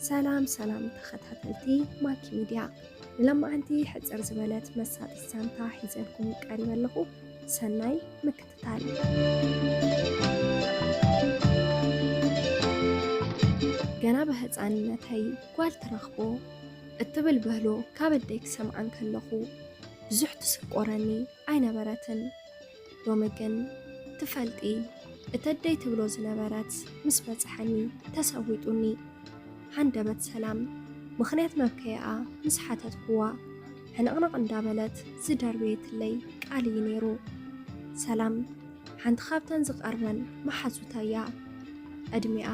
ሰላም ሰላም ተኸታተልቲ ማኪ ሚድያ፣ ንሎማዓንቲ ሕጽር ዝበለት መሳጢት ዛንታ ሒዘልኩም ቀሪበ ኣለኹ። ሰናይ ምክትታል። ገና ብህጻንነተይ ጓል ትረኽቦ እትብል በህሎ ካብ ኣደይ ክሰምዓ እንከለኹ ብዙሕ ትስቆረኒ ኣይነበረትን። ሎሚ ግን ትፈልጢ፣ እቲ ኣደይ ትብሎ ዝነበረት ምስ በጽሐኒ ተሰዊጡኒ። ሃንደበት ሰላም ምኽንያት መብከይኣ ምስ ሓተትኩዋ፣ ሕንቕንቕ እንዳበለት ዝደርበየትለይ ቃል እዩ ነይሩ። ሰላም ሓንቲ ካብተን ዝቐርበን መሓዙታ እያ። ዕድሚኣ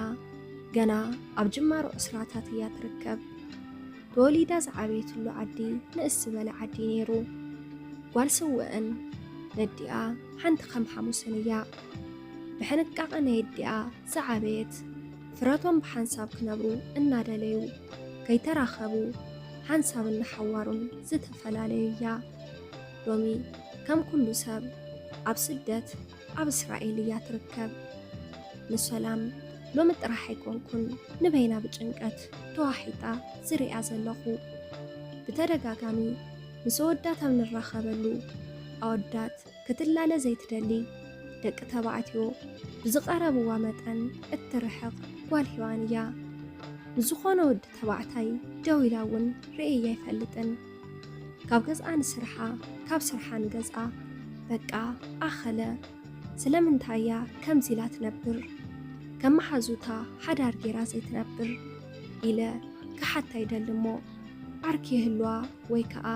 ገና ኣብ ጅማሮ ዕስራታት እያ ትርከብ። ተወሊዳ ዝዓበየትሉ ዓዲ ንእስ ዝበለ ዓዲ ነይሩ። ጓል ስውእን ነዲኣ ሓንቲ ከም ሓሙስን እያ። ብሕንቃቐ ናይ ኣዲኣ ዝዓበየት፣ ፍረቶም ብሓንሳብ ክነብሩ እናደለዩ ከይተራኸቡ ሓንሳብን ንሓዋሩን ዝተፈላለዩ እያ። ሎሚ ከም ኩሉ ሰብ ኣብ ስደት ኣብ እስራኤል እያ ትርከብ። ንሰላም ሎሚ ጥራሕ ኣይኮንኩን ንበይና ብጭንቀት ተዋሒጣ ዝሪኣ ዘለኹ። ብተደጋጋሚ ምስ ኣወዳት ኣብ ንራኸበሉ፣ ኣወዳት ክትላለ ዘይትደሊ፣ ደቂ ተባዕትዮ ብዝቐረብዋ መጠን እትርሕቕ ጓል ሄዋን እያ። ንዝኾነ ወዲ ተባዕታይ ደው ኢላ እውን ርእየያ ኣይፈልጥን። ካብ ገዝኣ ንስርሓ፣ ካብ ስርሓ ንገዝኣ፣ በቃ ኣኸለ። ስለምንታይ እያ ከምዚ ኢላ ትነብር? ከም መሓዙታ ሓዳር ጌራ ዘይትነብር? ኢለ ክሓታ ይደሊ እሞ፣ ዓርኪ ይህልዋ ወይ ከኣ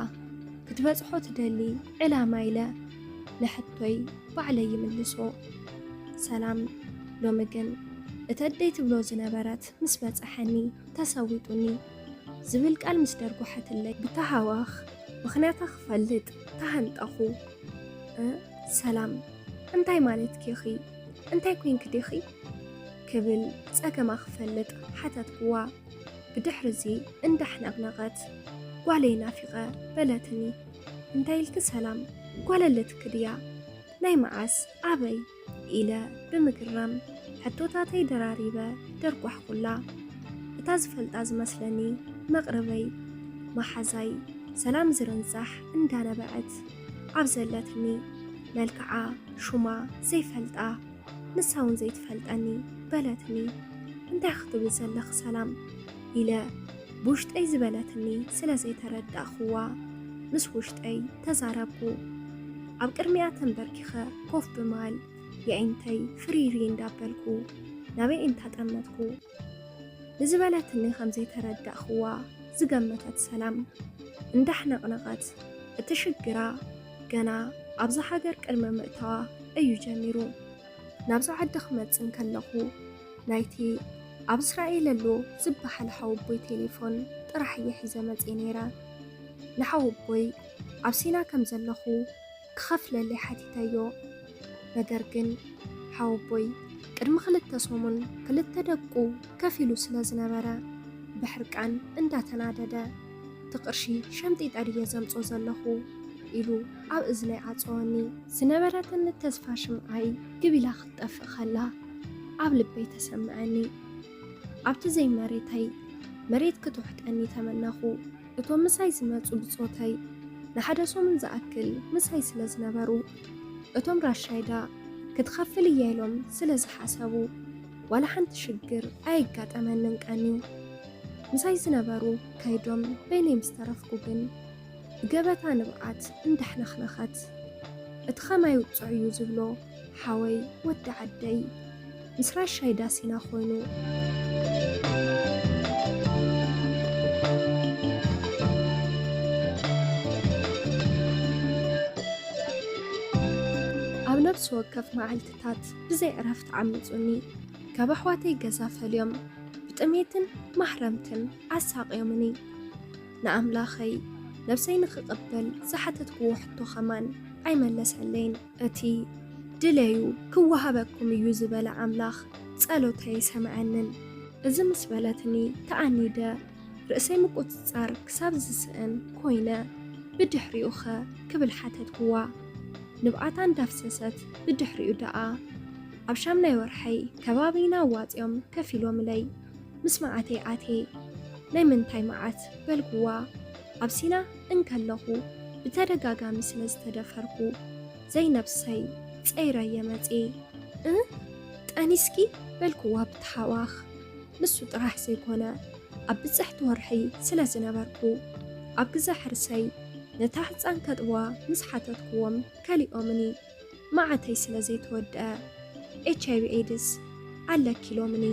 ክትበጽሖ ትደሊ ዕላማ ኢለ ንሕቶይ ባዕለይ ይምልሶ። ሰላም፣ ሎሚ ግን እቲ ኣደይ ትብሎ ዝነበረት ምስ በጽሐኒ ተሰዊጡኒ ዝብል ቃል ምስ ደርጎሐትለይ ብተሃዋኽ ምኽንያታ ክፈልጥ ተሃንጠኹ። እ፣ ሰላም፣ እንታይ ማለትኪ ኢኺ? እንታይ ኮንኪ ዲኺ? ክብል ጸገማ ክፈልጥ ሓተትኩዋ። ብድሕሪ'ዚ እንዳሕነቕነቐት፣ ጓለይ ናፊቐ በለትኒ። እንታይ ኢልኪ ሰላም? ጓል ኣለትኪ ድያ? ናይ መዓስ? ኣበይ? ኢለ ብምግራም ሕቶታተይ ደራሪበ ደርጓሕኩላ። እታ ዝፈልጣ ዝመስለኒ መቕርበይ፣ መሓዛይ ሰላም ዝርንዛሕ እንዳነበዐት ኣብ ዘለትኒ፣ መልክዓ ሹማ ዘይፈልጣ፣ ንሳ እውን ዘይትፈልጠኒ በለትኒ። እንታይ ክትብሊ ዘለኺ ሰላም? ኢለ ብውሽጠይ ዝበለትኒ ስለ ዘይተረዳእኽዋ፣ ምስ ውሽጠይ ተዛረብኩ። ኣብ ቅድሚኣ ተንበርኪኸ ኮፍ ብምባል የዒንተይ ፍርይርይ እንዳበልኩ ናበይ ኣዒንታ ጠመትኩ። ንዝበለትኒ ከም ዘይተረዳእኽዋ ዝገመተት ሰላም እንዳሕነቕነቐት፣ እቲ ሽግራ ገና ኣብዛ ሃገር ቅድሚ ምእታዋ እዩ ጀሚሩ። ናብዚ ዓዲ ክመጽእ እንከለኹ፣ ናይቲ ኣብ እስራኤል ኣሎ ዝበሃል ሓወቦይ ቴሌፎን ጥራሕ እየ ሒዘ መጽየ ነይረ። ንሓወቦይ ኣብ ሲና ከም ዘለኹ ክኸፍለለይ ሓቲተዮ። ነገር ግን ሓወቦይ ቅድሚ ክልተ ሰሙን ክልተ ደቁ ከፊሉ ስለ ዝነበረ፣ ብሕርቃን እንዳተናደደ፣ "እቲ ቅርሺ ሸምጢጠ ድየ ዘምጾ ዘለኹ?" ኢሉ ኣብ እዝነይ ዓጸወኒ። ዝነበረትኒ ተስፋ ሽምዓይ ግብ ኢላ ክትጠፍእ ከላ ኣብ ልበይ ተሰምዐኒ። ኣብቲ ዘይመሬተይ መሬት ክትውሕጠኒ ተመነኹ። እቶም ምሳይ ዝመጹ ብጾተይ ንሓደ ሰሙን ዝኣክል ምሳይ ስለ ዝነበሩ፣ እቶም ራሻይዳ ክትኸፍል እያ ኢሎም ስለ ዝሓሰቡ፣ ዋላ ሓንቲ ሽግር ኣየጋጠመንን ቀንዩ። ምሳይ ዝነበሩ ከይዶም በይነይ ምስ ተረፍኩ ግን፣ ብገበታ ንብዓት እንዳሕነኽነኸት፣ "እቲ ኸማይ ውጹዕ እዩ ዝብሎ ሓወይ ወዲ ዓደይ፣ ምስ ራሻይዳ ሲና ኮይኑ፣ ኣብ ነፍሲ ወከፍ መዓልትታት ብዘይ ዕረፍቲ ዓሚጹኒ። ካብ ኣሕዋተይ ገዛ ፈልዮም ብጥሜትን ማህረምትን ኣሳቕዮምኒ። ንኣምላኸይ ነብሰይ ንኽቕበል ዝሓተትክዎ ሕቶ ኸማን ኣይመለሰለይን። እቲ ድለዩ ክወሃበኩም እዩ ዝበለ ኣምላኽ ጸሎተይ ኣይሰምዐንን። እዚ ምስ በለትኒ ተኣኒደ፣ ርእሰይ ምቁጽጻር ክሳብ ዝስእን ኮይነ። ብድሕሪኡኸ ክብል ሓተትክዋ። ንብዓታ እንዳፍሰሰት ብድሕሪኡ ደኣ ኣብ ሻምናይ ወርሐይ ከባቢና ኣዋጺኦም ከፊሎምለይ። ምስ መዓተይ ኣትየ ናይ ምንታይ መዓት በልኩዋ። ኣብ ሲና እንከለኹ ብተደጋጋሚ ስለ ዝተደፈርኩ ዘይነብሰይ ጸይረየ መጽየ። እ ጠኒስኪ በልኩዋ ብተሃዋኽ። ንሱ ጥራሕ ዘይኮነ ኣብ ብጽሕቲ ወርሒ ስለ ዝነበርኩ ኣብ ግዛ ሕርሰይ ነታ ህጻን ከጥብዋ ምስ ሓተትኩዎም ከሊኦምኒ። መዓተይ ስለ ዘይተወድአ ኤች ኣይ ቪ ኤድስ ኣለኪ ኢሎምኒ።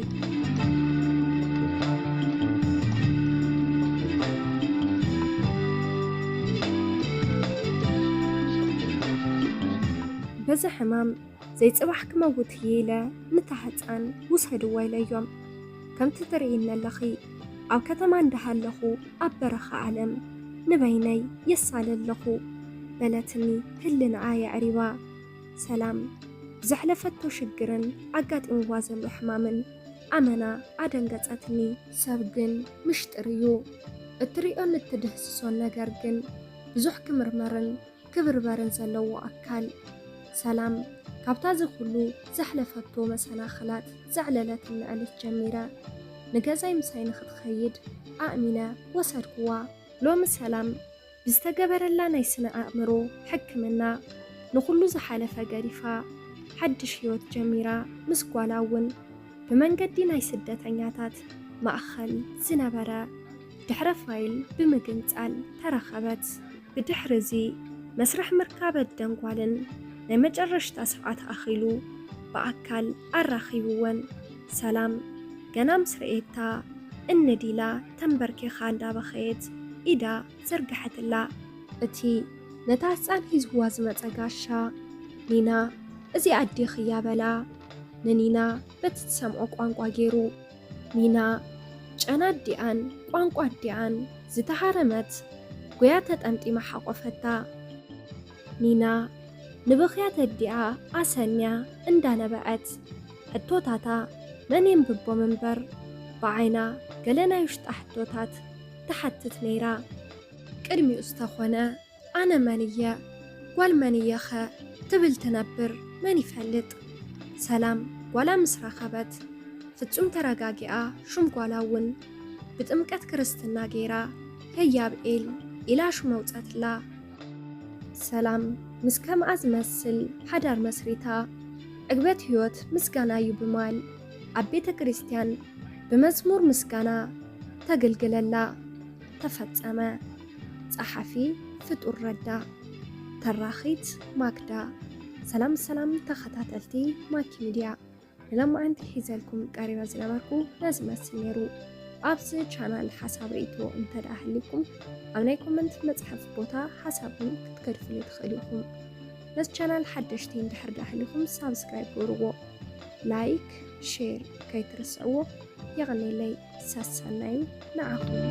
በዚ ሕማም ዘይጽባሕ ክመውት እየ ኢለ ንታ ህጻን ውሰድዋ ኢለዮም። ከምቲ ትርእይኒ ኣለኺ ኣብ ከተማ እንዳሃለኹ ኣብ በረኻ ዓለም ንበይነይ የሳለ ኣለኹ በለትኒ ህልንኣ የዕሪባ። ሰላም ብዘሕለፈቶ ሽግርን ኣጋጢምዋ ዘሎ ሕማምን ኣመና ኣደንገጸትኒ። ሰብ ግን ምሽጥር እዩ። እትርእዮን እትድህስሶን ነገር ግን ብዙሕ ክምርመርን ክብርበርን ዘለዎ ኣካል። ሰላም ካብታ እዚ ኩሉ ዘሕለፈቶ መሰናኽላት ዘዕለለትኒ ዕለት ጀሚረ ንገዛይ ምሳይ ንኽትኸይድ ኣእሚነ ወሰድኩዋ። ሎሚ ሰላም ብዝተገበረላ ናይ ስነ ኣእምሮ ሕክምና ንኹሉ ዝሓለፈ ገዲፋ ሓድሽ ህይወት ጀሚራ ምስ ጓላ እውን ብመንገዲ ናይ ስደተኛታት ማእኸል ዝነበረ ድሕረ ፋይል ብምግንጻል ተረኸበት። ብድሕሪ እዚ መስርሕ ምርካብ ኣደን ጓልን ናይ መጨረሽታ ሰዓት ኣኺሉ ብኣካል ኣራኺብወን። ሰላም ገና ምስ ረኤታ እንዲላ ተንበርኪኻ እንዳበኸየት ኢዳ ዘርግሐትላ። እቲ ነታ ህጻን ሒዝዋ ዝመጸ ጋሻ ኒና እዚ ኣዴኽያ በላ ንኒና በቲ ትሰምዖ ቋንቋ ገይሩ። ኒና ጨና ኣዲኣን ቋንቋ ኣዲኣን ዝተሃረመት ጉያ ተጠምጢማ ሓቖፈታ። ኒና ንብኽያት ኣዲኣ ኣሰንያ እንዳነበዐት ሕቶታታ መን የንብቦም እምበር ብዓይና ገለ ናይ ውሽጣ ሕቶታት ትሓትት ነይራ። ቅድሚኡ ዝተኾነ ኣነ መን እየ ጓል መን እየኸ ትብል ትነብር መን ይፈልጥ። ሰላም ጓላ ምስ ረኸበት ፍጹም ተረጋጊኣ ሽም ጓላ እውን ብጥምቀት ክርስትና ገይራ ከያብኤል ኢላ ሽም ኣውጸትላ። ሰላም ምስ ከምኣ ዝመስል ሓዳር መስሪታ ዕግበት ህይወት ምስጋና እዩ ብማል ኣብ ቤተ ክርስቲያን ብመዝሙር ምስጋና ተግልግለላ። ተፈጸመ። ጸሓፊ ፍጡር ረዳ። ተራኺት ማክዳ። ሰላም ሰላም ተኸታተልቲ ማኪ ሚድያ። ንሎማዓንቲ ሒዘልኩም ቀሪበ ዝነበርኩ ነዚ መስል ነይሩ። ኣብዚ ቻናል ሓሳብ ርእይቶ እንተ ደኣ ህሊኩም ኣብ ናይ ኮመንት መጽሓፍ ቦታ ሓሳብኩም ክትገድፉሉ ትኽእሉ ኢኹም። ነዚ ቻናል ሓደሽቲ እንድሕር ደኣ ህሊኹም ሳብስክራይብ ግብርዎ። ላይክ፣ ሼር ከይትርስዕዎ። የቐኔለይ። ሰሰናዩ ንዓኹም።